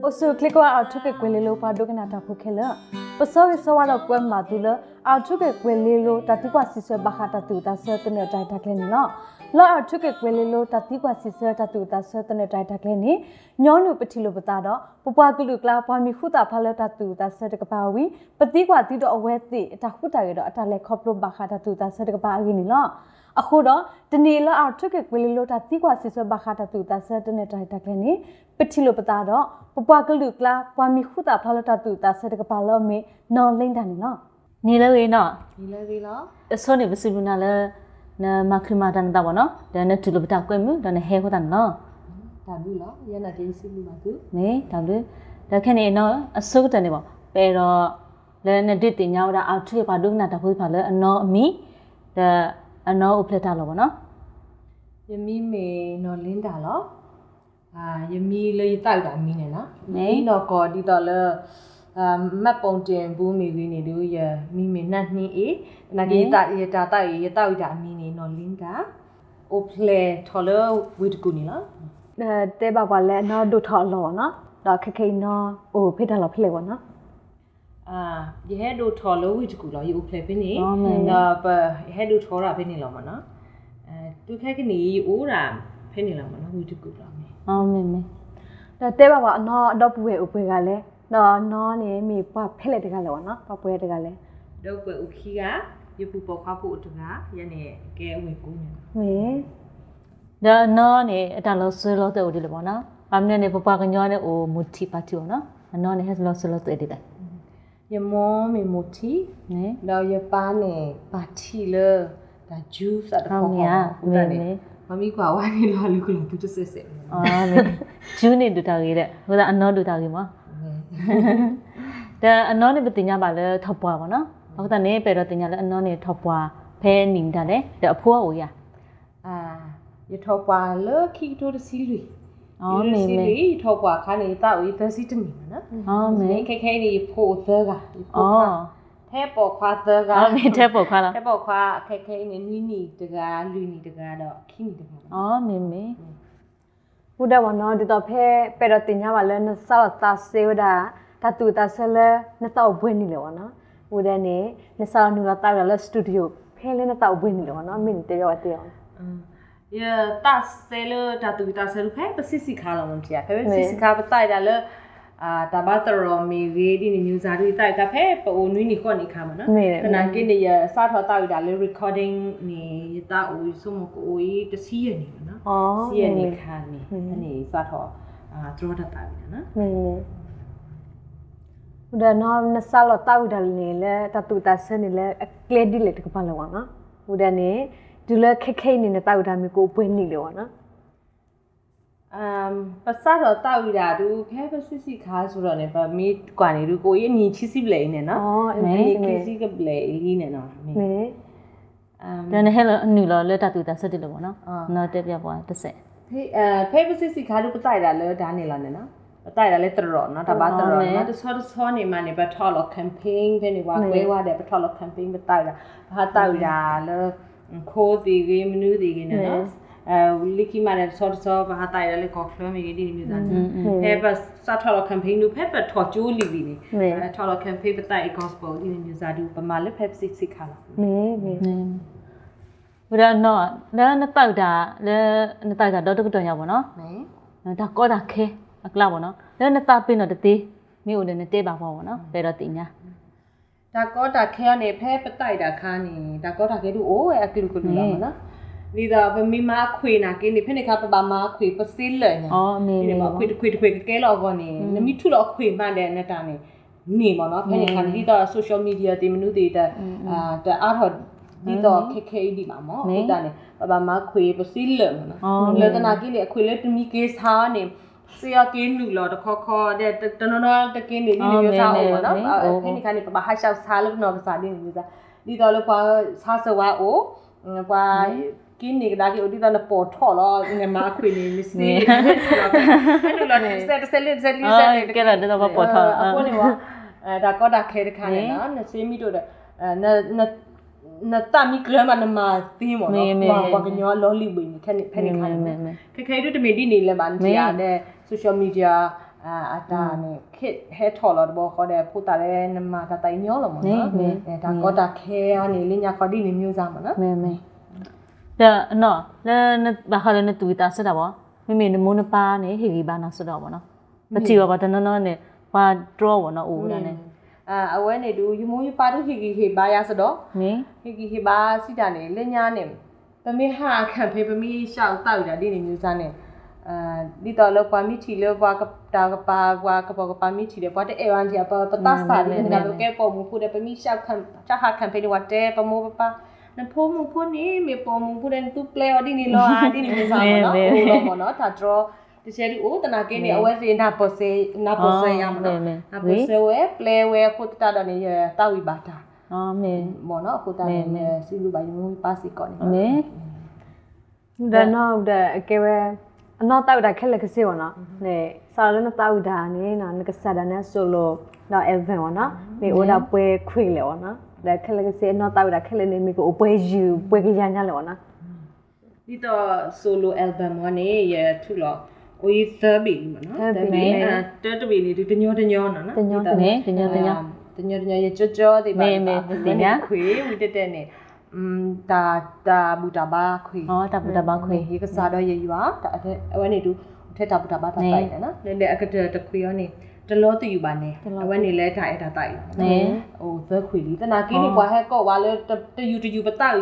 အိၣ်ဆူၣ်ချ့ကိးဂၤ အၣ်ထူခ့ၣ်ကွဲၤလ့လိၤ ပှၤဒိကနၣ်တၢ်ဖိခဲလၢာ်, ပဆၢဂ့ၤဆၢဝါဒီးကွဲမုာ်ဘၣ်သုလၢ အၣ်ထူခ့ၣ်ကွဲၤလ့လိၤ တၢ်သံကွၢ်စံးဆၢဘၣ်ဃးတၢ်သူၣ်အုးသးဆၢသနၢၣ်တၢ်ရဲၣ်တၢ်ကျဲၤန့ၣ်လီၤ. လၢအၣ်ထူခ့ၣ်ကွဲၤလ့လိၤ တၢ်သံကွၢ်စံးဆၢတၢ်သူၣ်အုးသးဆၢသနၢၣ်တၢ်ရဲၣ်တၢ်ကျဲၤန့ၣ် ညီနုၢ်ပထံၣ်လိာ်ပသးဒီး ပပှၤကလုာ်ကျါ ပှၤမံၤဟူသၣ်ဖျါလၢတၢ်သူၣ်အုးသးဆၢတကပၤဝံၤ ပသံကွၢ်သုဒီးအဝဲသ့ၣ်အတၢ်ဟူးတၢ်ဂဲၤဒီးအတၢ်လဲၤခီဖျိဘၣ်ဃးတၢ်သူၣ်အုးသးဆၢတကပၤအဂ့ၢ်န့ၣ်လီၤ. အဃိဒီး တနံၤအံၤလၢအၣ်ထူခ့ၣ်ကွဲၤလ့လိၤ တၢ်သံကွၢ်စံးဆၢဘၣ်ဃးတၢ်သူၣ်အုးသးဆၢသနၢၣ်တၢ်ရဲၣ်တၢ်ကျဲၤန့ၣ် ပထံၣ်လိာ်ပသးဒီး ပပှၤကလုာ်ကျါ ပှၤမံၤဟူသၣ်ဖျါလၢတၢ်သူၣ်အုးသးဆၢတကပၤလၢအမ့ၢ် နီၢ်လ့ဒါန့ၣ်လီၤ. နံၤလၢအဂ့ၤနီၢ်, အဆိန့ၣ် ပစံးဘျုးနၤလၢ နမၤချုးမၤတၢ်နသးဘၣ်နီၢ်, ဒီးနတူၢ်လိာ်ပတၢ်ကွဲမုာ် ဒီးနဟဲအဃိသတးန့ၣ်လီၤ. မ့ၢ်တၢ်ဘျုး, ဒီးခဲန့ၣ်နီၢ် အဆိကတၢၢ်န့ၣ်ဘၣ် ပအဲၣ်ဒိး လၢနဒုးသ့ၣ်ညါဝဲဒၣ် အၣ်ထူခ့ၣ်ပှၤဒိကနၣ်တၢ်ဖိသ့ၣ်တဖၣ်လၢအနီၢ်အမံၤ ဒီးအနီၢ်အိၣ်ဖျဲၣ်တၢ်လီၢ်ဘၣ်နီၢ်. ယမံၤမ့ၢ်နီၢ်လ့ဒါလီၤ. ယမံၤလၢယသးဝံၣ်တၢ်အမံၤန့ၣ်နီၢ် မံနီၢ်ကီၢ်ဒ်သိးလၢ မှတ်ပုံတင် ဘူးမ့ၢ်ဂ့ၤန့ၣ်ဒီး ယမံၤမ့ၢ်နၢ်နံအ့, သနာ်က့ ယတၢ်သးဝံၣ် ယသးဝံၣ်တၢ်အမံၤန့ၣ် နီၢ်လ့ဒါ, အိၣ်ဖျဲၣ်ထီၣ်လၢဝ့ၢ်တကူၣ်န့ၣ်လီၤ. တဲဘၣ်ပှၤလၢအနီၢ်ဒိၣ်ထီၣ်အလီၢ်ဘၣ်နီၢ်, ဒီးခဲခဲအံၤနီၢ်အိၣ်ဖဲတၢ်လီၢ်ဖဲလဲၣ်ဘၣ်နီၢ်. ယဟဲဒိၣ်ထီၣ်လၢဝ့ၢ်တကူၣ်လီၤ, ယအိၣ်ဖျဲၣ်ဖဲန့ၣ်, ဒီးပဟဲဒိၣ်ထီၣ်ဒၣ်ဖဲန့ၣ်လီၤမ့ၢ်နီၢ်. တုၤခဲကနံၣ်အံၤ ယအိၣ်ဒၣ်ဖဲန့ၣ်လီၤမ့ၢ်နီၢ်, ဝ့ၢ်တကူၣ်လီၤမ့ၢ်. ဒီးတဲဘၣ်ပှၤအနီၢ်ဒီပုၢ်ဝဲၢ်အိၣ်ပှဲၤဂၤလဲၣ်, ဒီးအနီၢ်န့ၣ်မ့ၢ်ပှၤဖဲလဲၣ်တဂၤလဲၣ်ဘၣ်နီၢ်, ပှၤပှဲၤတဂၤလဲၣ်. ဒီပုၢ်ဝဲၢ်အိၣ်ခံဂၤ, ယပုၢ်ပိာ်ခွါဖိအိၣ်တဂၤ, ယဲန့ၣ်ကဲဝဲၢ်ကိန့ၣ်. ဒီးအနီၢ်န့ၣ် အတၢ်လီၤစၢၤလီၤသွဲၣ်အိၣ်ဒ်လဲၣ်ဘၣ်နီၢ်, ဘၣ်မနုၤန့ၣ် ပပှၤကညီန့ၣ်အိၣ်မူထံၣ်ပၢ်ထံၣ်ဘၣ်နီၢ်, အနီၢ်န့ၣ်ဟဲလီၤစၢၤလီၤသွဲၣ်ဒ်လဲၣ်. ယမိၢ်မ့ၢ်မိၢ်ထံ, ဒီးယပၢ်န့ၣ်ပၢ်ထံၣ်လၢ တၢ်ကၠူသးတခီခီ, မ့ၢ်မ့ၢ်, ပှၤမံကွၢ်ဝဲန့ၣ်လီၤလူၤကလီၤသူတစဲးစဲး, ကၠူန့ၣ်ဒုးတၢ်ဂ့ၤဒီး အဃိသတးအနီၢ်ဒုးတၢ်ဂ့ၤမ့ၢ်. ဒီးအနီၢ်န့ၣ်ပသ့ၣ်ညါဘၣ်လၢထီၣ်ပှၢ်ဘၣ်နီၢ်, အဃိသတးန့ၣ် ပအဲၣ်ဒိးသ့ၣ်ညါလၢအနီၢ်န့ၣ်ထီၣ်ပှၢ်ဖဲနံၣ်မတၤလဲၣ်, ဒီးအဖိအိၣ်ဧါ. ယထီၣ်ပှၢ်လၢခံကထိတဆံလွံၢ်, ခံကထိတဆံလွံၢ်, ယထီၣ်ပှၢ်အခါန့ၣ် ယသးအိၣ်ယသၢဆံတနံၣ်မ့ၢ်နီၢ်, ခဲခဲအံၤန့ၣ် ယဖိအိၣ်သၢဂၤ, ယဖိခွါ, ထဲပိာ်ခွါသၢဂၤ, ထဲပိာ်ခွါ, ခဲခဲအံၤန့ၣ် နွံနံၣ်တဂၤ, လွံၢ်နံၣ်တဂၤဒီးခံနံၣ်တဂၤ. မ့ၢ်မ့ၢ်. အဃိဒၣ်ဘၣ်နီၢ် ဒ်သိးဖဲ ပအဲၣ်ဒိးသ့ၣ်ညါဘၣ်လၢနစးထီၣ်သးစဲဝဲဒၣ် တၢ်သူၣ်အုးသးဆၢလၢနသးအိၣ်ပှဲၤနံၣ်လဲၣ်ဘၣ်နီၢ်, အဃိဒၣ်န့ၣ် နစးထီၣ်နုာ်လီၤသးဝံၣ်ဒၣ်လၢ studio ဖဲလၢနသးအိၣ်ပှဲၤနံၣ်လဲၣ်ဘၣ်နီၢ်, မ့ၢ်နတဲဘၣ်ဝဲသ့ၣ်အီၤ. ယသးစဲလၢတၢ်သူၣ်အုးသးဆၢဒုး ဖဲပဆံးဆံးခါလီၤမ့ၢ်ဧါ, ဖဲပဆံးဆံးခါ ပသးဝံၣ်ဒၣ်လၢ တၢ်ဘါသရိာ်မ့ၢ်ဂ့ၤ ဒ်န့ၣ်မံၤစၢ်ဒုး ယသးဝံၣ်တၢ်ဖဲပအိၣ်နွံနံၣ်ဃိးနံၣ်အခါမ့ၢ်နီၢ်, သနာ်က့န့ၣ် ယစးထီၣ်သးဝံၣ်ဒၣ်လၢ recording န့ၣ် ယသးအိၣ်ယဆိကမိၣ်ကအိၣ်အံၤ တဆံယဲၢ်နံၣ်မ့ၢ်နီၢ်, တဆံယဲၢ်နံၣ်အခါန့ၣ် ဖဲန့ၣ်ယစးထီၣ် တြီတၢ်သးဝံၣ်ဒၣ်နီၢ်. ဒီးနီၢ် နစးလီၤသးဝံၣ်ဒၣ်န့ၣ်လၢ တၢ်သူၣ်အုးသးဆၢန့ၣ်လၢအကျဲဒ်လဲၣ်တကပၤလၢၤဘၣ်နီၢ်, အဃိဒၣ်န့ၣ် တုၤလၢခဲခဲအံၤန့ၣ် နသးဝံၣ်တၢ်မ့ၢ်ကအိၣ်ပှဲၤနံၣ်လဲၣ်ဘၣ်နီၢ်. ပစးထီၣ်သးဝံၣ်ဒၣ်ဒုး ဖဲပဆံးဆံးခါစ့ၢ်ကီးန့ၣ် ပမ့ၢ်ကွၢ်န့ၣ်ဒုး ကအိၣ်အံၤအနံၣ်ခံဆံဘျဲၣ်အံၤန့ၣ်နီၢ်, အနံၣ်ခံဆံဘျဲၣ်အံၤလံန့ၣ်နီၢ်. ဒီးနဟဲလီၤနုာ်လီၤလၢတၢ်သူၣ်အုးသးဆၢဒ်လဲၣ်ဘၣ်နီၢ်, နီၢ်တဲပျၢ်ပှၤတစဲး. ဖဲပဆံးဆံးခါဒုး ပသးဝံၣ်ဒၣ်လၢတၢ်န့ၣ်လီၤန့ၣ်နီၢ်, ပသးဝံၣ်ဒၣ်လၢသရိာ်နီၢ်, တၢ်ဘါသရိာ်နီၢ်, တဆီတဆီန့ၣ်မးန့ၣ် ပထီၣ်လီၤ campaign ဖဲန့ၣ် ပှၤကွဲဝဲဒီး ပထီၣ်လီၤ campaign ပသးဝံၣ်ဒၣ်, ပဟးသးဝံၣ်ဒၣ်လၢ ခိသ့ၣ်ဂ့ၤ မနုၤသ့ၣ်ဂ့ၤန့ၣ်နီၢ်, လၢခံမးန့ၣ် တဆီတဆီ ပဟးသးဝံၣ်ဒၣ်လၢကီၢ်ချၢမ့ၢ်ဂ့ၤ ဒ်န့ၣ်မံၤစၢ်န့ၣ်, ဖဲပစးထီၣ်လီၤ campaign ဒုး ဖဲပထီၣ်ကၠိလံၤလံၤန့ၣ်, ပထီၣ်လီၤ campaign ပသးဝံၣ် gospel ဒ်န့ၣ်မံၤစၢ်ဒုး ပမၤလၢဖဲပဆံးဆံးခါလီၤ. ဝဲဒၣ်နီၢ် လၢနသးဝံၣ်တၢ် လၢနသးဝံၣ်တၢ်ဒီတကတီၢ်ညါဘၣ်နီၢ်, တၢ်ကီတၢ်ခဲအကျါဘၣ်နီၢ်, လၢနသးပ့ၤနီၣ်တသ့ မ့ၢ်အိၣ်ဒီးနတဲဘၣ်ပှၤဘၣ်နီၢ်, ပအဲၣ်ဒိးသ့ၣ်ညါ. တၢ်ကီတၢ်ခဲအံၤန့ၣ် ဖဲပသးဝံၣ်တၢ်အခါန့ၣ် တၢ်ကီတၢ်ခဲဒုးအိၣ်ဝဲအကလုာ်ကလုာ်လီၤမ့ၢ်နီၢ်, ဒ်သိးပမ့ၢ်မၤအခွ့ၣ်နာ်က့န့ၣ် ဖဲန့ၣ်အခါ ပဘၣ်မၤအခွ့ၣ်ပသ့လၢာ်န့ၣ်, အခွ့ၣ်တခွ့ၣ်တခွ့ၣ်ကကဲလီၤအဂီၢ်န့ၣ် နမ့ၢ်ထူလီၤအခွ့ၣ်မးဒီးနတၢ်န့ၣ် န့ၣ်မ့ၢ်နီၢ်, ဖဲန့ၣ်အခါန့ၣ် ဒ်သိး social media သ့ၣ်မနုၤသ့ၣ်တ တအါထီၣ်ဒ်သိးခဲခဲအံၤဒံးဘၣ်မ့ၢ်, အဃိသတးန့ၣ် ပဘၣ်မၤခွ့ၣ်ပသ့လၢာ်မ့ၢ်နီၢ်, လၢသနာ်က့န့ၣ် အခွ့ၣ်လၢတမံၤက့ၤဆါအီၤန့ၣ် စ့အီၤက့ၤနုာ်လီၤတခီခီဒီး တနီၤနီၤတက့ၤန့ၣ် ဒ်န့ၣ်မံၤစၢ်အိၣ်မ့ၢ်နီၢ်, ဖဲန့ၣ်အခါန့ၣ် ပဘၣ်ဟးဆှဲးဆါလၢပနီၢ်ကစၢ်ဒ်န့ၣ်မံၤစၢ်, ဒ်သိးလၢပှၤဆါစၢၤဝဲအိၣ် ပှၤက့ၤန့ၢ်ကဒါက့ၤအိၣ် ဒ်သိးနပိာ်ထီၣ်လီၤ နမၤအခွ့ၣ်န့ၣ် နစ့ နုာ်လီၤတစဲးတစဲးလၢတစဲးလၢတစဲးန့ၣ် ကဲလီၤဒ်သိးပပိာ်ထီၣ် အဃိန့ၣ် တၢ်ကီတၢ်ခဲတခါန့ၣ်နီၢ် နစ့မံၤဒိၣ်ဒီး နသးမံၤကျၢၤမး နမၤသ့မ့ၢ်နီၢ် ပှၤကညီလီၤလံာ်ဘှံးန့ၣ် ဖဲန့ၣ်အခါန့ၣ် ခဲခဲအံၤဒုးတမ့ၢ်ဒ်န့ၣ်လၢၤဘၣ် နထံၣ်ဧါဒီး social media အတၢ်န့ၣ် ခ့ၣ်ဟဲထီၣ်လီၤတဘျီဃီဒီး ဖိသၣ်လၢနမၤတၢ်သးအံၤညီလီၤမ့ၢ်နီၤ, တၢ်ကီတၢ်ခဲအံၤန့ၣ် လၢညါခီဒ်န့ၣ် မျိုးစားမ့ၢ်နီၤ, ဒီးနီၤ လၢဘၣ်ဃးလၢနသူၣ်ဝံၣ်သးဆၢတၢ်ဘၣ်, မ့မ့ၢ်နမိၢ်နပၢ်န့ၣ် ဟ့ၣ်ဂံၢ်ဘါနၤစ့ၢ်ကီးမ့ၢ်နီၤ, ပထံၣ်ဘၣ်ပှၤတနီၤနီၤန့ၣ် ပှၤတြီဝဲနီၤ အိၣ်ဝဲဒၣ်န့ၣ် အဝဲန့ၣ်ဒုး ယမိၢ်ယပၢ်ဒုးဟ့ၣ်ဂံၢ်ဟ့ၣ်ဘါယၤစ့ၢ်ကီး, ဟ့ၣ်ဂံၢ်ဟ့ၣ်ဘါစံးတၢ်န့ၣ် လၢညါန့ၣ် ပမ့ၢ်ဟး campaign ပမ့ၢ် shout သးဝံၣ်တၢ်ဒ်န့ၣ် မျိုးစားန့ၣ်, ဒ်သိးလၢပှၤမ့ၢ်ထံၣ်လၢပှၤတၢ်ကပၤ ပှၤကပီၤကပၤမ့ၢ်ထံၣ်ဒီး ပှၤတအဲၣ်ဝဲန့ၣ် ပသးစၢ်ဒ်န့ၣ် ပကဲပိာ်မုၣ်ဖိဒီး ပမ့ၢ် shout ဟး campaign န့ၣ် ပှၤတဲပမိၢ်ပပၢ်, နဖိမုၣ်ဖိန့ၣ် မ့ၢ်ပိာ်မုၣ်ဖိဒီး နသူပျဲအီၤဒ်န့ၣ်လီၤဧါ ဒ်န့ၣ် မျိုးစားမ့ၢ်နီၤ, အိၣ်လီၤမ့ၢ်နီၤ တၢ်တြီ တစဲးဒုးအိၣ်သနာ်က့န့ၣ် အဝဲသ့ၣ် နၢ်ပၢၢ်စၢၤယၤမ့ၢ်နီၤ, နၢ်ပၢၢ်စၢၤဝဲ ပျဲဝဲအဃိသတးဒီးန့ၣ် ယသးဝံၣ်ဘၣ်တၢ် မ့ၢ်နီၤ, အဃိသတးန့ၣ် ယစံးဘျုးဘၣ်ယမိၢ်ယပၢ်စ့ၢ်ကီးန့ၣ်လီၤ. ဒီးနီၢ်ဒီးအကဲဝဲ အနီၢ်သးဝံၣ်တၢ်ခဲလၢာ်ခဲဆ့မ့ၢ်နီၤ, စးလၢနသးဝံၣ်တၢ်န့ၣ် နကစၢ်ဒၣ်နဲ solo ဒီး album မ့ၢ်နီၤ, မ့ၢ်အိၣ်ဒၣ်ပှဲၤခွံကလဲာ်မ့ၢ်နီၤ, ဒီးခဲလၢာ်ခဲဆ့အနီၢ်သးဝံၣ်တၢ်ခဲလၢာ်န့ၣ် မ့ၢ်ကအိၣ်ပှဲၤယုၢ်ပှဲၤကယၤညါလဲၣ်မ့ၢ်နီၤ. ဒ်သိး solo album မ့ၢ်န့ၣ် ယထုးလီၤ အိၣ်ယသၢဘ့ၣ်လံမ့ၢ်နီၤ, သၢဘ့ၣ်, တၢတဘ့ၣ်န့ၣ် ဒုးတညီတညီနီၤ, တညီတညီ ယကၠီကၠီသ့ၣ်တဖၣ်န့ၣ် ခွံ ဝံၤတဲတဲန့ၣ် တၢ် တၢ်ဘူၣ်တၢ်ဘါခွံ, တၢ်ဘူၣ်တၢ်ဘါခွံ ယကစၢ်ဒီးယယွၤ အဝဲန့ၣ်ဒုး ထဲတၢ်ဘူၣ်တၢ်ဘါတၢ်သးအံၤန့ၣ် လၢအကတၢၢ်တခွံအံၤန့ၣ် တလီၤသယုၢ်ဘၣ်န့ၣ် အဝဲန့ၣ်လၢတၢ်အဲၣ်တၢ်သးအံၤလီၤ, အိၣ်သၢခွံလံ သနာ်က့န့ၣ် ပှၤဟဲကိးဝဲလၢ တယုၢ်တယုၢ်ပသးအံၤ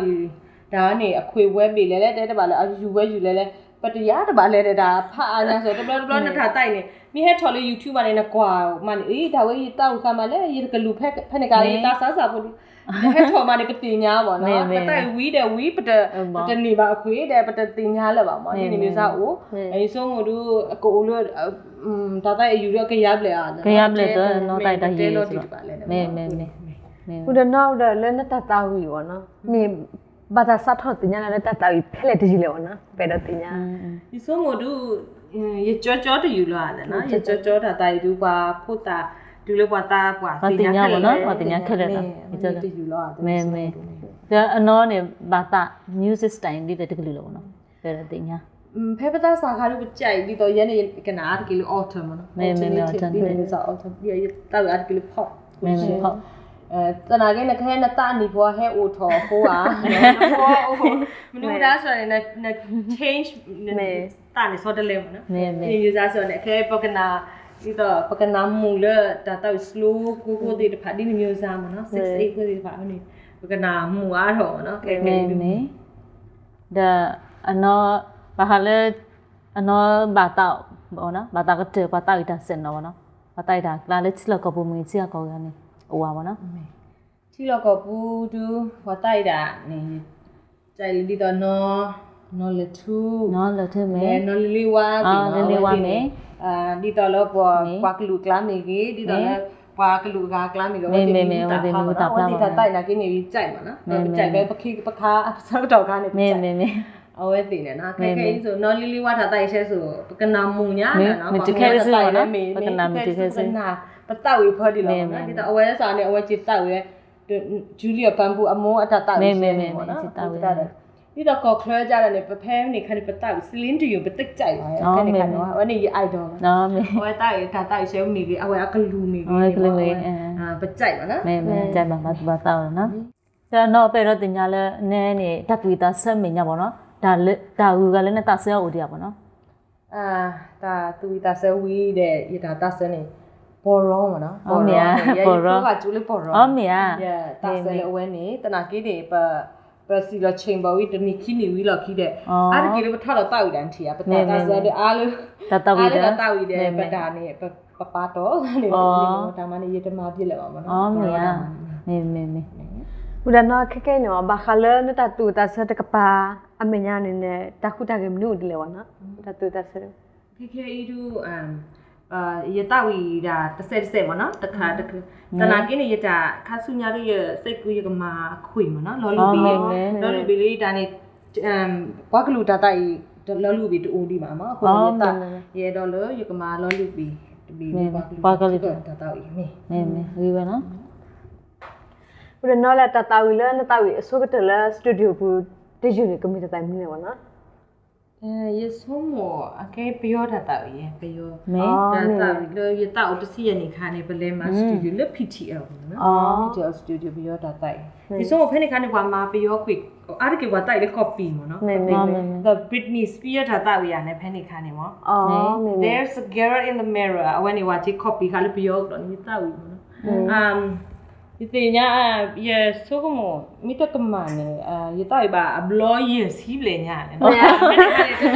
တၢ်န့ၣ် အခွံဝဲဘ့ၣ်လဲၣ်လဲၣ် တဲတဘၣ်လၢအယုၢ်ဝဲယုၢ်လဲၣ်လဲၣ် ပတယါတဘၣ်လဲၣ်ဒီး တၢ်ဖးအါညါစ့ၢ် တဘျီတဘျီနတၢ်သးအံၤန့ၣ် မ့ၢ်ဟဲထီၣ်လၢ YouTube မ့ၢ်န့ၣ် နကွၢ်မ့ၢ်န့ၣ် အံၤ တၢ်ဝဲယသးဝံၣ်ဃာ်မးလဲၣ် ယတကလုၢ်ဖဲန့ၣ်ကါ ယသးစၢ်စၢ်ဖိဒုး ဟဲထီၣ်မးန့ၣ် ပသ့ၣ်ညါဘၣ်နီၤ, ပသးအံၤဝံၤဒီးဝံၤ ပတန့ၢ်ဘၣ်အခွံဒီး ပတသ့ၣ်ညါလၢၤဘၣ်မ့ၢ် ဒ်န့ၣ်မ့ၢ်စ့ၢ်အိၣ်, ယဆိကမိၣ်ဒုး အကအိၣ်လၢ တၢ်သးအံၤယုၢ်ဒီးကယါဘျဲၣ်ဧါ, ကယါဘျဲၣ်တနီၤတၢ်အံၤတၢ်ယံၤ မ့ၢ်မ့ၢ်မ့ၢ်, မ့ၢ်ဒီးနီၢ်ဒီးလၢနတၢ်သးဝံၣ်အံၤနီၤ, မ့ၢ် ဘၣ်တၢ်စးထီၣ်သ့ၣ်ညါလၢနတၢ်သးဝံၣ်ဖဲလဲၣ်တယံၤလဲၣ်အံၤနီၤ, ပအဲၣ်ဒိးသ့ၣ်ညါ, ယဆိကမိၣ်ဒုး ယကၠီကၠီတယုၢ်လီၤဧါ, ယကၠီကၠီတၢ်သးအံၤဒုး ပှၤဖိသၣ်တုၤလၢပှၤသးပှၢ်သ့ၣ်ညါခဲလၢာ်, ပှၤသ့ၣ်ညါခဲလၢာ်, တယုၢ်လီၤဧါ, မ့ၢ်မ့ၢ်, ဒီးအနီၢ်န့ၣ် ဘၣ်သး music style ဒ်လဲၣ်တကလုာ်လီၤမ့ၢ်နီၤ, ပအဲၣ်ဒိးသ့ၣ်ညါ ဖဲပသးစၢ်ခါဒုးပကဲအံၤ ဒ်သိးယဲန့ၣ် ကနၣ်အါတက့ၢ်လၢ autumn မ့ၢ်နီၤ, သးဝံၣ်အါတက့ၢ်လၢ pop, သနာ်က့ နကဟဲနသးနံၣ်ဖိဟဲအိၣ်ထီၣ်အဃိဧါ, မနုၤဒၣ်စ့ၢ်န့ၣ် န change သးန့ၣ်ဆီတလဲမ့ၢ်နီၤ, မ့ၢ်စ့ၢ်န့ၣ် ခဲပကနၣ် ဒ်သိးပကနၣ်မုာ်လၢတၢ်သးဝံၣ် slow ဖိဖိသ့ၣ်တဖၣ် ဒ်န့ၣ်မ့ၢ်စ့ၢ်မ့ၢ်နီၤ, six eight ဖိသ့ၣ်တဖၣ်န့ၣ် ပကနၣ်မုာ်အါထီၣ်မ့ၢ်နီၤ, ခဲခဲအံၤ ဒီးအနီၢ် ဘၣ်ဃးလၢ အနီၢ်ဘၣ်သး ဘၣ်သးကတၢၢ် ပှၤသးဝံၣ်တၢ်စဲးနီၤမ့ၢ်နီၤ, ပှၤသးဝံၣ်တၢ်ကျါလၢထံလီၢ်ကီၢ်ပူၤမ့ၢ်ဂ့ၤ ထံဂၤကီၢ်ဂၤန့ၣ် အိၣ်ဝဲမ့ၢ်နီၤ, ထံလီၢ်ကီၢ်ပူၤဒုး ပှၤသးဝံၣ်တၢ်န့ၣ် ဒ်သိးနီၢ် နီၢ်လၢၢ်ထူ နီၢ်လၢၢ်ထူမ့ၢ် နီၢ်လ့လ့ဝါသ့ၣ်နီၤ, အဝဲသ့ၣ်န့ၣ် ဒ်သိးလၢပှၤကလုာ်အကျါမ့ၢ်ဂ့ၤ ဒ်သိးလၢ ပှၤကလုာ်အဂၤအကျါမ့ၢ်ဂ့ၤ အဝဲသ့ၣ်မ့ၢ်ဝဲတၢ်သးဝံၣ်တၢ်သးဝံၣ်န့ၣ် ပကဲမ့ၢ် ပကဲပခါ ပဆၢကတီၢ်ခါန့ၣ် ပကဲ အဝဲသ့ၣ်န့ၣ်နီၤ, ခဲခဲအံၤ နီၢ်လ့လ့ဝါတၢ်သးဝံၣ်ဆဲးစိၤ ပကနၣ်မုာ်ညါနီၤ, ပှၤကနၣ်တၢ်သးဝံၣ်န့ၣ်မ့ၢ် မ့ၢ်တခဲအံၤ ပကနၣ် ပသးဝံၣ်ဖဲဒ်လဲၣ်နီၤ, ဒ်သိးအဝဲစ့ၢ်န့ၣ် အဝဲသ့ၣ်သးဝံၣ် Julie Pambu အမိၢ်အတၢ်သးဝံၣ်ဆဲးန့ၣ်မ့ၢ်နီၤ, ဒ်သိးကီၢ်ချၢဒ်န့ၣ် ပဖဲန့ၣ်ခါန့ၣ် ပသးဝံၣ် Celine Dion ပသးဝံၣ် ဖဲန့ၣ်ခါန့ၣ် အဝဲန့ၣ်ယ idol အဝဲသးဝံၣ်တၢ်သးဝံၣ်ဆဲးမ့ၢ်ဂ့ၤ အဝဲအကလုၢ်မ့ၢ်ဂ့ၤ ပသးဝံၣ် ဒီးနီၢ်ပအဲၣ်ဒိးသ့ၣ်ညါလၢ နဲန့ၣ် တၢ်သူၣ်ဝံၣ်သးဆၢမဲာ်ညါဘၣ်နီၤ, တၢ်ဂုၤဂၤလၢနသးဆၢအအိၣ်ဒံးဧါဘၣ်နီၤ, တၢ်သူၣ်ဝံၣ်သးဆၢဝံၤဒီး ယတၢ်သးဆၢန့ၣ် ပီၢ်ရီမ့ၢ်နီၤ, ပီၢ်ရီ ယဖိဂၤကၠူလၢပီၢ်ရီ, ယသးဆၢလၢအဝဲန့ၣ် သနာ်က့န့ၣ် ပစံၣ်လီၤ chamber ဝံၤ တနံၤခံနံၤဝံၤလီၢ်ခံဒီး အါတက့ၢ်လၢပထီၣ်လီၤသးဝံၣ်ဒၣ်ထံၣ်ဧါ, ပသးသးဆၢဒီးအါလၢ အါလၢတၢ်သးဝံၣ်ဒီး ပတၢ်န့ၣ် ပပာ်တီၢ်န့ၣ်လီၤ, တၢ်မၤန့ၣ် ယတမၤဘၣ်လၢၤဘၣ်မ့ၢ်နီၤ, မ့ၢ်မ့ၢ်မ့ၢ်, ဝံၤဒီးနီၤ ခဲခဲအံၤန့ၣ် ဘၣ်ဃးလၢနတၢ်သူၣ်ဝံၣ်သးဆၢတကပၤ အမဲာ်ညါန့ၣ် တၢ်ဟူးတၢ်ဂဲၤမနုၤအိၣ်ဒ်လဲၣ်ဘၣ်နီၤ, တၢ်သူၣ်ဝံၣ်သးဆၢ ခဲခဲအံၤဒုး ယသးဝံၣ်ဒၣ်တစဲးတစဲးမ့ၢ်နီၤ, တခါတခါ, သနာ်က့န့ၣ် ယတၢ်ခါဆူညါဒုး ယစဲးကု ယကမၤခွံမ့ၢ်နီၤ, လီၤလုၢ်ဘ့ၣ်, လီၤလုၢ်ဘ့ၣ်လၢယတၢ်န့ၣ် ပှၤကလုာ်တၢ်သးအံၤ လီၤလုၢ်ဘ့ၣ်တအိၣ်ဒံးဘၣ်မ့ၢ်, အဃိန့ၣ် ယအဲၣ်ဒိးလၢယကမၤလီၤလုၢ်ဘ့ၣ်တဘ့ၣ် ပှၤကလုာ်တၢ်သးအံၤမ့ၢ်, မ့ၢ်ဝံၤဝဲနီၤ, ဝံၤဒီးနီၤလၢတၢ်သးဝံၣ်လၢနသးဝံၣ်အဆိကတၢၢ်လၢ studio ပူၤ တယုၢ်န့ၣ် ကမ့ၢ်တၢ်သးဝံၣ်မနုၤလဲၣ်ဘၣ်နီၤ ယဆိကမိၣ် အကဲပယီၤတၢ်သးဝံၣ်, ပယီၤတၢ်သးဝံၣ်လၢယသးအိၣ်တဆံယဲၢ်နံၣ်အခါန့ၣ် ပလဲၤမၤ studio လၢ P T L ပူၤန့ၣ်, P T L studio ပယီၤတၢ်သးဝံၣ်, ယဆိကမိၣ်ဖဲန့ၣ်အခါန့ၣ် ပှၤမၤပယီၤကွံာ် အါတက့ၢ်ပှၤသးဝံၣ်လၢ copy မ့ၢ်နီၤ, the Britney Spears တၢ်သးဝံၣ်ယၤန့ၣ် ဖဲန့ၣ်အခါန့ၣ်မ့ၢ် There's a Girl in the Mirror အဝဲန့ၣ် ပှၤက့ၤ copy ဃာ်လၢပယီၤကဒီးန့ၣ် ယသးဝံၣ်မ့ၢ်နီၤ, ယသ့ၣ်ညါ, ယဆိကမိၣ် မ့ၢ်တကမၣ်န့ၣ် ယသးဝံၣ်ဘၣ်အဘျီယဲၢ်ဆံဘျဲၣ်ညါန့ၣ်, တဘျီ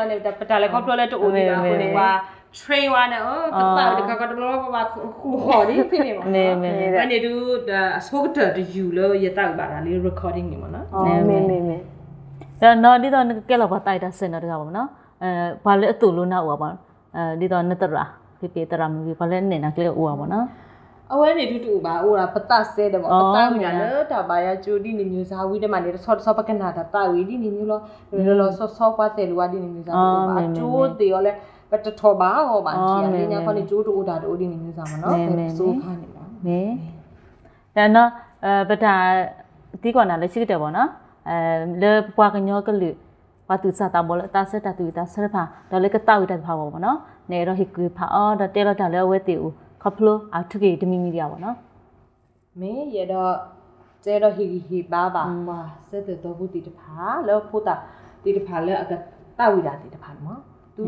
န့ၣ် ပတၢ်လဲၤခီဖျိလၢတအိၣ်ဒံးဘၣ်အဃိန့ၣ် ပှၤ train ဝဲန့ၣ် ကသးဝံၣ်တခါခါတဘျီဘျီ ပဘၣ်ဃုဟီၣ်ဒ်ဖဲန့ၣ်မ့ၢ်, ဖဲန့ၣ်ဒုး အဆိကတၢၢ်တယုၢ်လၢယသးဝံၣ်ဘၣ်တၢ်လၢ recording န့ၣ်မ့ၢ်နီၤ, မ့ၢ်မ့ၢ်မ့ၢ်, ဒီးနီၤ ဒ်သိးနကကဲလီၤပှၤသးဝံၣ်တၢ်စဲၤနီၤတဂၤဘၣ်မ့ၢ်နီၤ, ပှၤလၢအသိၣ်လိနၤအိၣ်ဘၣ်မ့ၢ်နီၤ, ဒ်သိးနသရၣ် ဖဲဖဲသရၣ်မုၣ်ဂ့ၤ ပှၤလၢအနဲၣ်နၤကျဲအိၣ်ဘၣ်မ့ၢ်နီၤ, အဝဲန့ၣ်ဒုးတအိၣ်ဘၣ်, အိၣ်ဒၣ်ပသးစဲဒီးမ့ၢ် ပသးဝံၣ်ဒၣ်လၢတၢ်ဘါယွၤကၠိဒ်န့ၣ်မ့ၢ်စ့ၢ် ဝံၤတမးန့ၣ် တဆီတဆီပကနၣ်တၢ်သးဝံၣ်ဒ်န့ၣ်မ့ၢ်လီၤ, လီၤလီၤဆီဆီပှၤသဲၣ်လိာ်ဝဲဒ်န့ၣ်မ့ၢ်စ့ၢ် တအိၣ်ဘၣ်, အကၠိသ့ၣ်အီၤလၢ ပတထီၣ်ဘးအီၤဘၣ်ထံၣ်ဧါ, လၢညါခီန့ၣ် ကၠိတအိၣ်တၢ်တအိၣ်ဒ်န့ၣ်မ့ၢ်စ့ၢ်မ့ၢ်နီၤ, ပစိၤခါန့ၣ်မ့ၢ် ဒီးနီၤ ပတၢ်သံကွၢ်နၤလၢခံကတၢၢ်ဘၣ်နီၤ, လၢပပှၤကညီကလုာ် ပှၤသူၣ်စၢ်သးဘီၣ်လၢအသးဆၢတၢ်သူၣ်ဝံၣ်သးဆၢတဖၣ် ဒီးလၢကသးဝံၣ်တၢ်တဖၣ်ဘၣ်မ့ၢ်နီၤ, နအဲၣ်ဒိးဟ့ၣ်ကူၣ်ဖးအီၤ ဒီးတဲလီၤတၢ်လၢအဝဲသ့ၣ်အိၣ် ခီဖျိအထုက့ၤတမံၤမံၤဒံးဧါဘၣ်နီၤ. မ့ၢ်ယအဲၣ်ဒိး တဲဒီးဟ့ၣ်ဂံၢ်ဟ့ၣ်ဘါဘၣ် ပှၤစၢၤသွဲၣ်သီဖိသ့ၣ်တဖၣ် လၢဖိသၣ်သ့ၣ်တဖၣ်လၢအကသးဝံၣ်တၢ်သ့ၣ်တဖၣ်န့ၣ်မ့ၢ် သု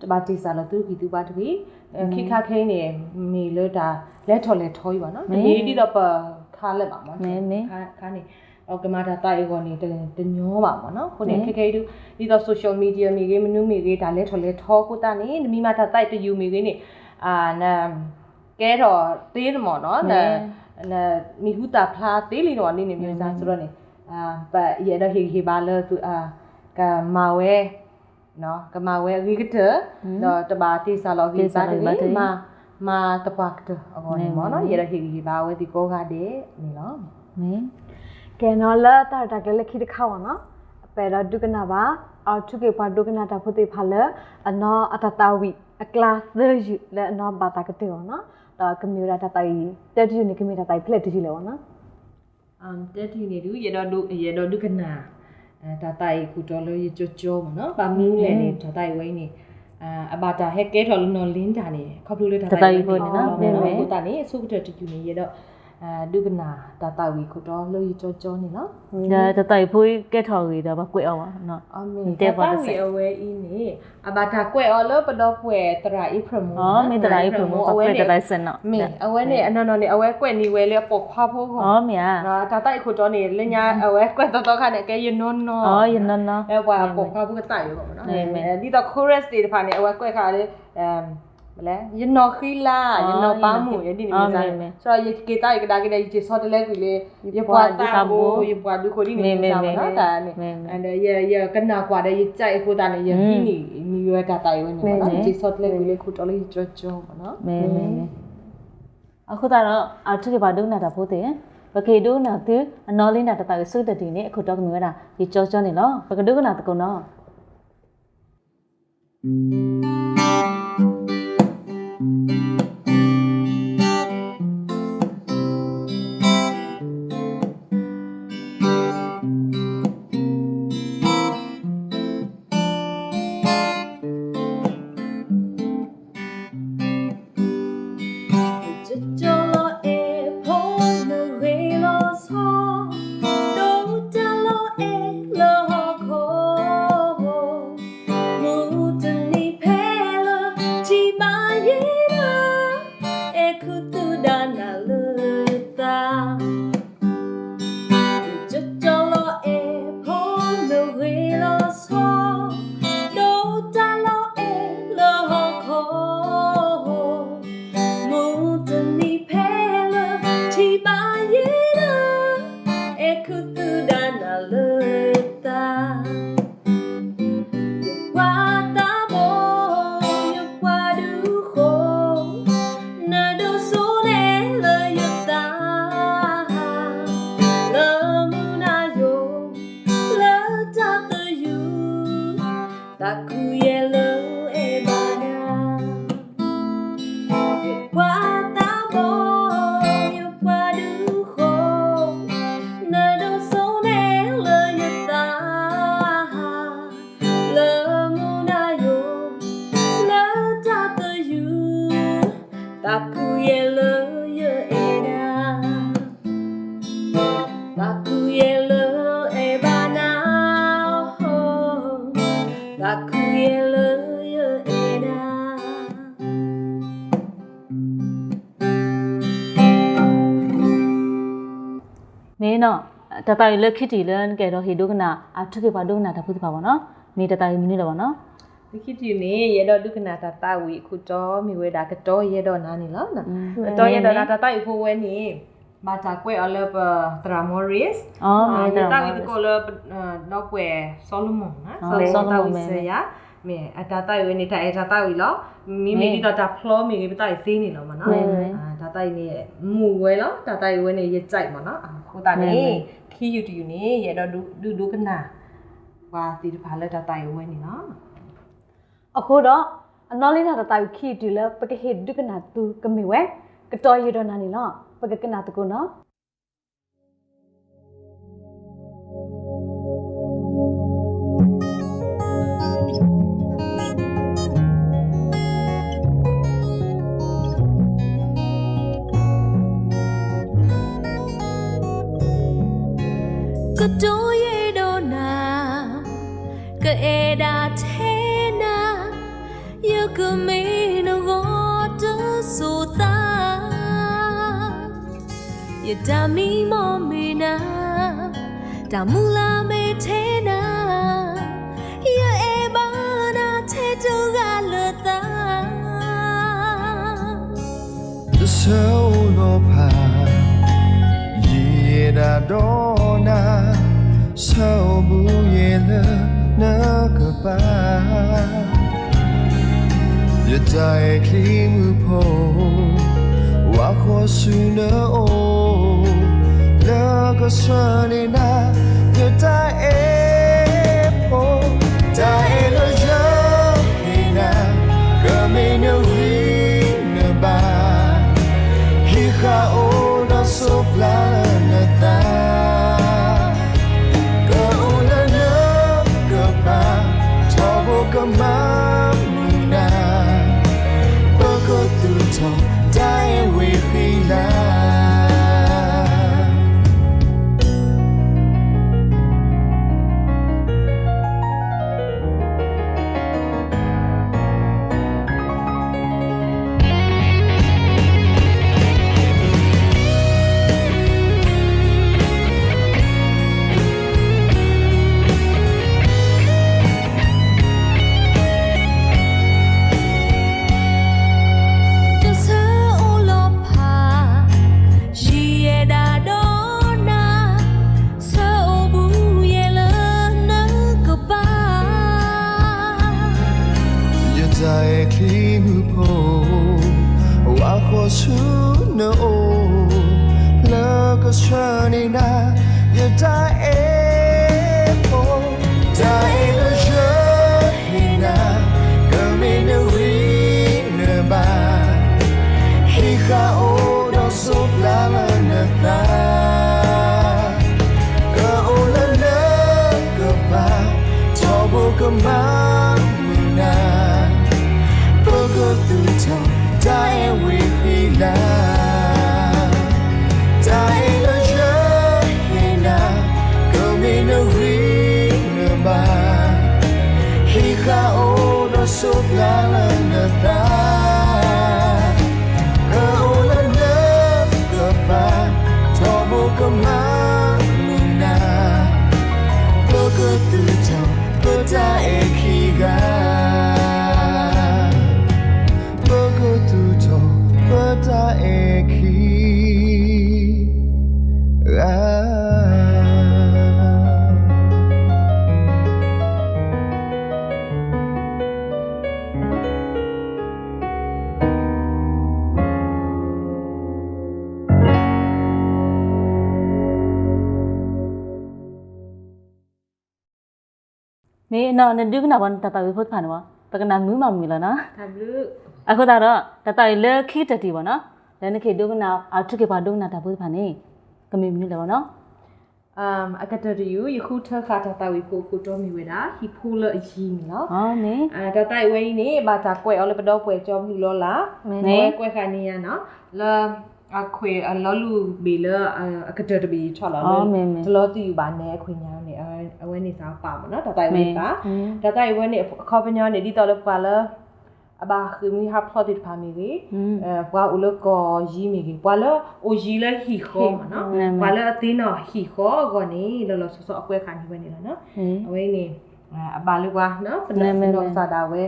တဘၣ်တ့ၢ်စၢ်လီၤသုဂံၢ်သုဘါတဂ့ၤ, ခံခါခဲအံၤန့ၣ် မ့ၢ်လၢတၢ်လဲၤထီၣ်လဲၤထီအံၤဘၣ်နီၤ, တမ့ၢ်ဒ်သိးပခါလၢၤဘၣ်မ့ၢ်, ခါန့ၣ် ကမၤတၢ်သးအံၤအဂီၢ်န့ၣ် တညီဘၣ်မ့ၢ်နီၤ, အဃိန့ၣ် ခဲခဲအံၤဒုး ဒ်သိး social media မ့ၢ်ဂ့ၤ မနုၤမ့ၢ်ဂ့ၤ တၢ်လဲၤထီၣ်လဲၤထီအဃိသတးန့ၣ် နမ့ၢ်မၤတၢ်သးအံၤ တယုၢ်မ့ၢ်ဂ့ၤန့ၣ် န ကဲထီၣ်သ့န့ၣ်မ့ၢ်နီၤ, မံၤဟူသၣ်ဖျါသ့လံန့ၣ်မ့ၢ်န့ၣ် မ့ၢ်စ့ၢ် ဆိုတော့န့ၣ် ယအဲၣ်ဒိးဟ့ၣ်ဂံၢ်ဟ့ၣ်ဘါလၢ ကမၤဝဲ ကမၤဝဲအဂ့ၤကတၢၢ် ဒီးတဘၣ်တ့ၢ်စၢ်လီၤအဂံၢ်အဘါတဂ့ၤ, မၤသပှၢ်ကတၢၢ်အဂီၢ်န့ၣ်မ့ၢ်နီၤ, ယအဲၣ်ဒိးဟ့ၣ်ဂံၢ်ဟ့ၣ်ဘါအဝဲသ့ၣ်ကိးဂၤဒဲးန့ၣ်လီၤ. ကဲနီၤ လၢတၢ်ရဲၣ်တၢ်ကျဲၤလၢခံတခါဘၣ်နီၤ, ပအဲၣ်ဒိးဒုးကနၣ်ဘၣ် အထုက့ၤပှၤဒိကနၣ်တၢ်ဖိသ့ၣ်တဖၣ်လၢ အနီၢ်အတၢ်သးဝံၣ်အကျါသၢယုၢ်လၢအနီၢ်ဘၣ်သးကတၢၢ်အီၤနီၤ, ဒီးကမ့ၢ်ဝဲဒၣ်တၢ်သးဝံၣ် တၢတယုၢ်န့ၣ် ကမ့ၢ်တၢ်သးဝံၣ်ဖဲလဲၣ်တယုၢ်လဲၣ်ဘၣ်နီၤ. တၢတယုၢ်န့ၣ်ဒုး ယအဲၣ်ဒိးဒုးကနၣ် တၢ်သးဝံၣ်ခိၣ်တီလၢယကၠီကၠီမ့ၢ်နီၤ, ဘၣ်မနုၤလဲၣ်န့ၣ် တၢ်သးဝံၣ်ဝဲအံၤန့ၣ် အဘၣ်တၢ်ဟဲကဲထီၣ်လၢနီၢ်လ့တၢ်န့ၣ် ခီဖျိလၢတၢ်သးဝံၣ်ဝဲန့ၣ်လီၤ. အဃိသတးန့ၣ် အဆိကတၢၢ်တယုၢ်န့ၣ် ယအဲၣ်ဒိး ဒုးကနၣ်တၢ်သးဝံၣ်ခိၣ်တီလၢယကၠီကၠီန့ၣ်လီၤ. ဒီးတၢ်သးဝံၣ်ဖိကဲထီၣ်အဂ့ၢ်ဒီး ပှၤကွဲးအီၤဘၣ်, တၢ်သးဝံၣ်အဝဲအံၤန့ၣ် အဘၣ်တၢ်ကွဲးအီၤလၢပဒီပုၢ်ဝဲၢ်သရၣ် April မ့ၢ်သရၣ် April မ့ၢ် အဝဲန့ၣ် မ့ၢ် အဝဲန့ၣ် အနီၢ်နီၢ်န့ၣ် အဝဲကွဲးန့ၢ်ဝဲလၢအပိာ်ခွါဖိအဂီၢ်, တၢ်သးဝံၣ်ခိၣ်တီန့ၣ် လၢညါအဝဲကွဲးသီသီခါန့ၣ် ကဲယနီၢ်နီၢ်, လၢပှၤပိာ်ခွါဖိကသးဝံၣ်အဂီၢ်မ့ၢ်နီၤ, ဒ်သိး chorus သ့ၣ်တဖၣ်န့ၣ် အဝဲကွဲးဃာ်လၢ ယနီၢ်ဃံလၤ ယနီၢ်ပၢ်မုၣ် ဒ်န့ၣ်မ့ၢ်စ့ၢ်, ယက့ၤသးဝံၣ်ကဒါက့ၤဒီး ယက့ၤဆီတလဲကွံာ်လၢ ယပှၤသးဘိ ယပှၤဒူခိၣ် ဒ်န့ၣ်မ့ၢ်စ့ၢ်မ့ၢ်နီၤ, တၢ်န့ၣ် ယကနၣ်ကွၢ်ဒီး ယကးအံၤအဃိသတးန့ၣ် ယဟံးန့ၢ်မံၤဝဲတၢ်သးဝံၣ်ဝဲန့ၣ်မ့ၢ်နီၤ, ယက့ၤဆီတလဲကွံာ်လၢခိၣ်တီလၢယကၠီကၠီမ့ၢ်နီၤ. အဃိသတးဒီး အထုက့ၤပှၤဒိကနၣ်တၢ်ဖိသ့ၣ်, ပက့ၤဒိကနၣ်သု အနီၢ်လ့တၢ်သးဝံၣ်အဆိကတၢၢ်တယုၢ်န့ၣ် အခိၣ်တီကမ့ၢ်ဝဲဒၣ် ယကၠီကၠီန့ၣ်လီၤ. ပကဒိကနၣ်သကိးနီၤ. သးခုယဲၢ်လၢယအဲၣ်နၤ, သးခုယဲၢ်လၢအဲၣ်ဘၣ်နၤ, သးခုယဲၢ်လၢယအဲၣ်နၤ. မ့ၢ်နီၤ, တၢ်သးဝံၣ်လၢခံတံၢ်လၢနကအဲၣ်ဒိးဟ့ၣ်ဒိကနၣ် အထုက့ၤပှၤဒိကနၣ်တၢ်ဖိတဖၣ်ဘၣ်နီၤ, မ့ၢ်တၢ်သးဝံၣ်မနုၤလဲၣ်ဘၣ်နီၤ. လၢခံတံၢ်န့ၣ် ယအဲၣ်ဒိးဒိကနၣ်တၢ်သးဝံၣ်အခိၣ်တီ မ့ၢ်ဝဲဒၣ် ကတီၤယဲၢ်ဒီးနၤန့ၣ်လီၤ. ကတီၤယဲၢ်ဒီးနၤ တၢ်သးဝံၣ်ဖိဝဲန့ၣ် ဘၣ်တၢ်ကွဲးအီၤလၢပသရၣ် Morris, ယသးဝံၣ်သကိးလၢ ဒီပုၢ်ဝဲၢ် Solomon, Solomon သးဝံၣ်စၢၤယၤ, မ့ၢ်အတၢ်သးဝံၣ်ဝဲန့ၣ် တၢ်အဲၣ်တၢ်သးဝံၣ်လီၤ. မ့မ့ၢ်ဒ်သိးတၢ်ဖျီမ့ၢ်ဂ့ၤ ပသးဝံၣ်သ့န့ၣ်လီၤမ့ၢ်နီၤ. တၢ်သးဝံၣ်န့ၣ် မုာ်ဝဲလီၤ, တၢ်သးဝံၣ်ဝဲန့ၣ် ယကြိုက်မ့ၢ်နီၤ. အဃိသတးန့ၣ် ခံယူၢ်တယူၢ်န့ၣ် ယအဲၣ်ဒိးဒုးဒိကနၣ် ပှၤသ့ၣ်တဖၣ်လၢတၢ်သးဝံၣ်ဝဲန့ၣ်လီၤ. အဃိဒီး အနီၣ်လံနီၣ် တၢ်သးဝံၣ်ခံယူၢ်တယူၢ်လၢ ပကဟ့ၣ်ဒုးကနၣ်သုကမ့ၢ်ဝဲ ကတီၤယဲၢ်ဒီးနၤန့ၣ်လီၤ. ပကကနၣ်သကိးနီၤ. ကတီၤယဲၢ်ဒီးနၤ, ကအဲၣ်ဒၣ်ထဲနၤ, ယကမ့ၢ်နဂီၢ်တစိၤသး ယတၢ်မံမီၢ်မ့ၢ်နၤ, တၢ်မုၢ်လၢ်မ့ၢ်ထဲနၤ, ယအဲၣ်ဘၣ်နၤထဲတဂၤလၢသး. တဆၢအိၣ်လီၤဖး, ယအဲၣ်ဒၣ်ဒီးနၤ, ဆၢအိၣ်ဘူးယဲၢ်လၢနကပၤ ယတၢ်အဲၣ်ချံမုၢ်ဖိ, ဝၤဃီဆူနအိၣ်, လၢကဆှၢန့ၢ်နၤ, ယတၢ်အဲၣ်ဖိ, တၢ်အဲၣ်လၢယဟ့ၣ်နၤ, ကမ့ၢ်နဂံၢ်နဘါ, ဟံးဃာ်အိၣ်ဒီးဆိးပျၢ်လၢနသး ကအိၣ်လၢနကပၤ, ထီဘိကမၤမုာ်နၤ, ပကသူၣ်ထီၣ်တၢ်အဲၣ်ဝံၤဃံလၤ. တဆၢအိၣ်လီၤဖး, ယအဲၣ်ဒၣ်ဒီးနၤ, ဆၢအိၣ်ဘူးယဲၢ်လၢနကပၤ ယတၢ်အဲၣ်ချံမုၢ်ဖိ, ဝၤဃီဆူနအိၣ်, လၢကဆှၢန့ၢ်နၤ, ယတၢ်အဲၣ်ဖိ, တၢ်အဲၣ်လၢယဟ့ၣ်နၤ, ကမ့ၢ်နဂံၢ်နဘါ, ဟံးဃာ်အိၣ်ဒီးဆိးပျၢ်လၢနသး ကအိၣ်လၢနကပၤ, ထီဘိကမၤမုာ်နၤ, ပကသူၣ်ထီၣ်တၢ်အဲၣ်ဝံၤဃံလၤ. တၢ်အဲၣ်လၢယဟ့ၣ်နၤ, ကမ့ၢ်နဂံၢ်နဘါ, ဟံးဃာ်အိၣ်ဒီးဆိးပျၢ်လၢနသး ကအိၣ်လၢနကပၤ, ထီဘိကမၤမုာ်နၤ, ပကသူၣ်ထီၣ်ပတၢ်အဲၣ်ခံဂၤ, ပကသူၣ်ထီၣ်ပတၢ်အဲၣ်ခံဂၤ. မ့ၢ်နီၤ နဒုးကနၣ်ပှၤတၢ်သးဝံၣ်ဖိတဖၣ်န့ၣ်ဘၣ်, ပကနၣ်မုာ်မးမုာ်လီၤနီၤ. အဃိသတးဒီး တၢ်သးဝံၣ်လၢခံကတၢၢ်တံၢ်ဘၣ်နီၤ, လၢနကဟ့ၣ်ဒိကနၣ် အထုက့ၤပှၤဒိကနၣ်တၢ်ဖိတဖၣ်န့ၣ် ကမ့ၢ်မနုၤလဲၣ်ဘၣ်နီၤ. အကတၢၢ်တယုၢ် ယဃုထၢဃာ်တၢ်သးဝံၣ်ဖိအခိၣ်တီမ့ၢ်ဝဲဒၣ် ဟံၣ်ဖိလၢအယံၤန့ၣ်လီၤ. တၢ်သးဝံၣ်ဝဲအံၤန့ၣ် ဘၣ်တၢ်ကွဲးအီၤလၢပဒီပုၢ်ဝဲၢ်ကၠီမုၢ်လီၤလး, အဝဲကွဲးဃာ်န့ၢ်ယၤနီၤ, လၢ အခွဲးအလီၤလူၤဘ့ၣ်လၢ အကတၢၢ်တဘ့ၣ်ထီၣ်လီၤလၢ တလီၤသယုၢ်ဘၣ်နဲအခွဲးညါန့ၣ် အဝဲန့ၣ်သးပာ်မ့ၢ်နီၤ, တၢ်သးဝံၣ်ဝဲန့ၣ်သး, တၢ်သးဝံၣ်ဝဲန့ၣ် အခီပညီန့ၣ် ဒ်သိးလၢပှၤလၢ အဘၣ်ဃ့ၢ်မှံဟးဖျိးသ့ၣ်တဖၣ်မ့ၢ်ဂ့ၤ, ပှၤအိၣ်လၢကီၢ်ယံၤမ့ၢ်ဂ့ၤ, ပှၤလၢအိၣ်ယံၤလၢဟံၣ်ဃီမ့ၢ်နီၤ, ပှၤလၢအသ့ၣ်နီၣ်ဟံၣ်ဃီအဂီၢ်န့ၣ် လီၤလီၤဆီဆီအကွဲးဃာ်န့ၢ်ဝဲန့ၣ်လီၤ. အဝဲအံၤန့ၣ် အဘၣ်လၢပှၤ ပနီၢ်ကစၢ်ဒၣ်ဝဲ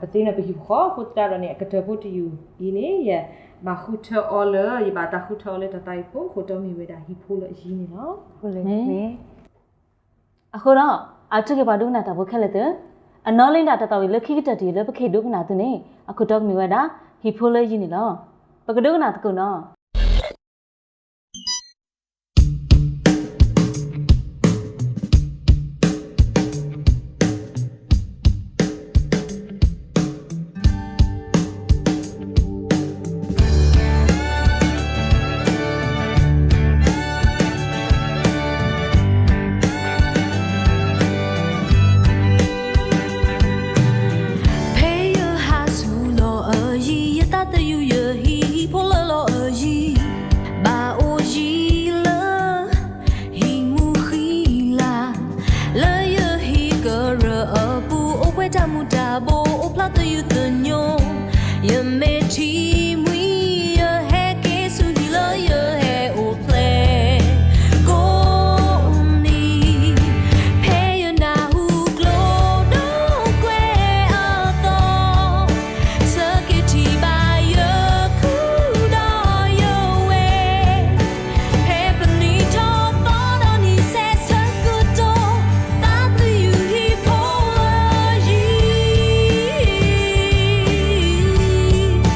ပသ့ၣ်နီၣ်ပဟံၣ်ပဃီအဃိသတးဒီးန့ၣ် အကတၢၢ်ဖိတယုၢ်အံၤန့ၣ် ယဘၣ်ဃုထၢအီၤလၢ ယဘၣ်တၢ်ဃုထၢအီၤလၢတၢ်သးဝံၣ်ဖိအခိၣ်တီမ့ၢ်ဝဲဒၣ် ဟံၣ်ဖိလၢအယံၤန့ၣ်လီၤ. အဃိဒီး အါတက့ၢ်ပှၤဒိကနၣ်တၢ်ဖိခဲလၢာ်သ့ၣ်, အနီၢ်လံဒၣ်တၢ်သးဝံၣ်လၢခံကတၢၢ်တယုၢ်လၢပကဟ့ၣ်ဒိကနၣ်သုန့ၣ် အခိၣ်တီကမ့ၢ်ဝဲဒၣ် ဟံၣ်ဖိလၢယံၤန့ၣ်လီၤ. ပကဒိကနၣ်သကိးနီၤ. Payerhas ဟူလီၤအယံၤ, ယသးသယုၢ်ယဟံၣ်ဖိလၢလီၤအယံၤ, ဘၣ်အိၣ်ယံၤလၢ ဟံၣ်မူဃံလၤ, လၢယဟံၣ်ကရၢၢ်အပူၤ အိၣ်ပှဲၤတၢ်မူၤတၢ်ဘှီး အိၣ်ဖျါသယုၢ်သညိ, ယမ့ၢ်ထံၣ်မှံ ယဟဲက့ၤဆူဟံၣ်လၢယဟဲအိၣ်ဖျဲၣ် ကိးနံၤ, ဖဲယနၢ်ဟူကျိဒီးကွဲးအသီ, ဆၢက့ၤထံၣ်ဘၣ်ယခူဒီးယဝဲၢ်, ဖဲပနံၤထီၣ်သီဒီးနံၤဆဲးဆၢကတီၢ်, သးသယုၢ်ဟံၣ်ဖိလၢယံၤ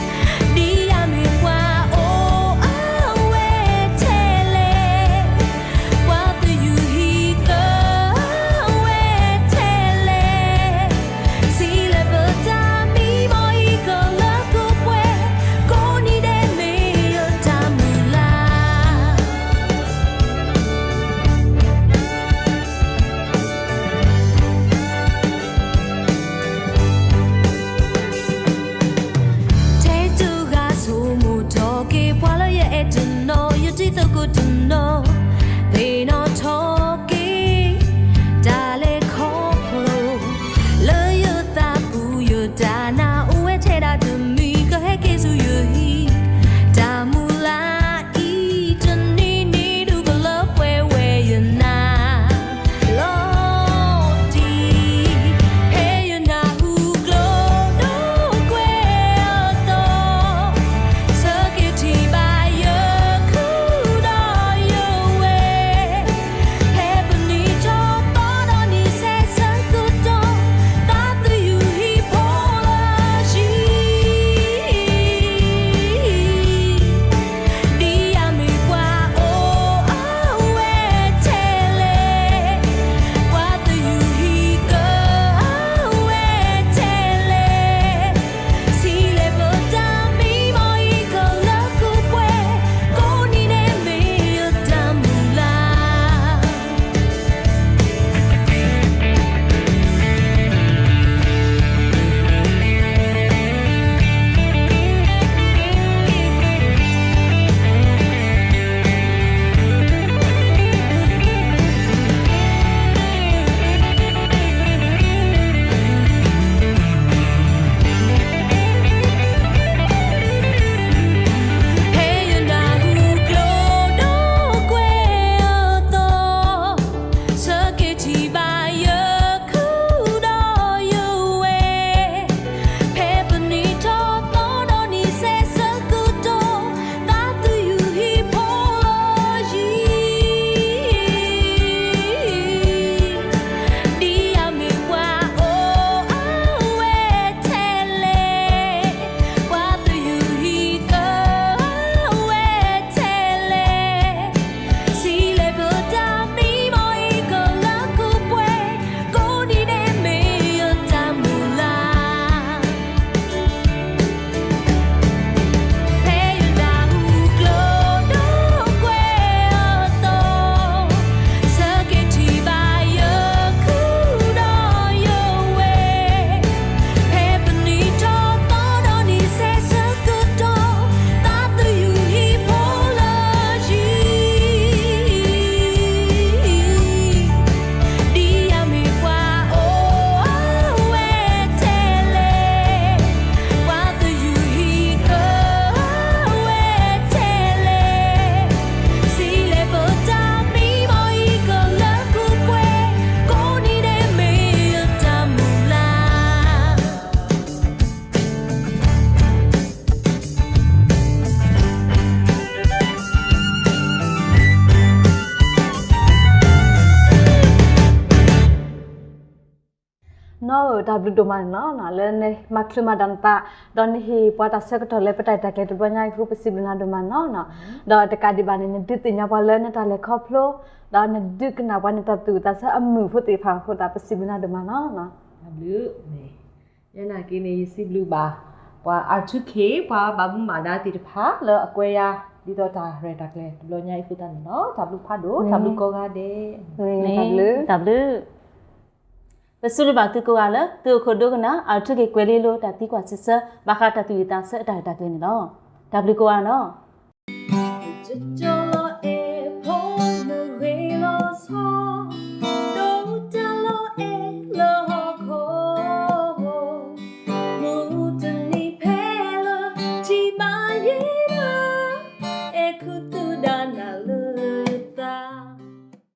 တၢ်ဘျုးဒိၣ်မးန့ၣ်လီၤ. လၢနမၤချုးမၤဒၣ်နသး, ဒီးနဟ့ၣ်ပှၤတၢ်ဆၢကတီၢ်လၢပတၢ်ရဲၣ်တၢ်ကျဲၤတဘျီညါအံၤအဃိ ပစံးဘျုးနၤဒိၣ်မးန့ၣ်လီၤ. ဒီးတကးဒံးဘၣ်န့ၣ် နဒုးသ့ၣ်ညါပှၤလၢနတၢ်လဲၤခီဖျိ, ဒီးနဒုးကနၣ်ပှၤနတၢ်သူၣ်ဝံၣ်သးဆၢအမုာ်ဖိသ့ၣ်တဖၣ်အဃိသတး ပစံးဘျုးနၤဒိၣ်မးန့ၣ်လီၤ. တၢ်ဘျုး, ယဲနာ်က့န့ၣ် ယစံးဘျုးဘၣ် ပှၤ R two K ပှၤဘၣ်မူဘၣ်ဒါသ့ၣ်တဖၣ်လၢအကွဲယၤ ဒ်သိးတၢ်ရဲၣ်တၢ်ကျဲၤတဘျီညါအံၤအဃိသတးန့ၣ်လီၤ. တၢ်ဘျုးဖးဒိၣ်, တၢ်ဘျုးကိးဂၤဒဲး, တၢ်ဘျုး. ပစံးဘျုးဘၣ်သုကိးဂၤလၢ သုအိၣ်ခိးဒိကနၣ် R two K ကွဲၤလ့လိၤ တၢ်သံကွၢ်စံးဆၢ ဘၣ်ဃးတၢ်သူၣ်ဝံၣ်သးဆၢအတၢ်ရဲၣ်တၢ်ကျဲၤန့ၣ်လီၤ. တၢ်ဘျုးကိးဂၤန့ၣ်လီၤ.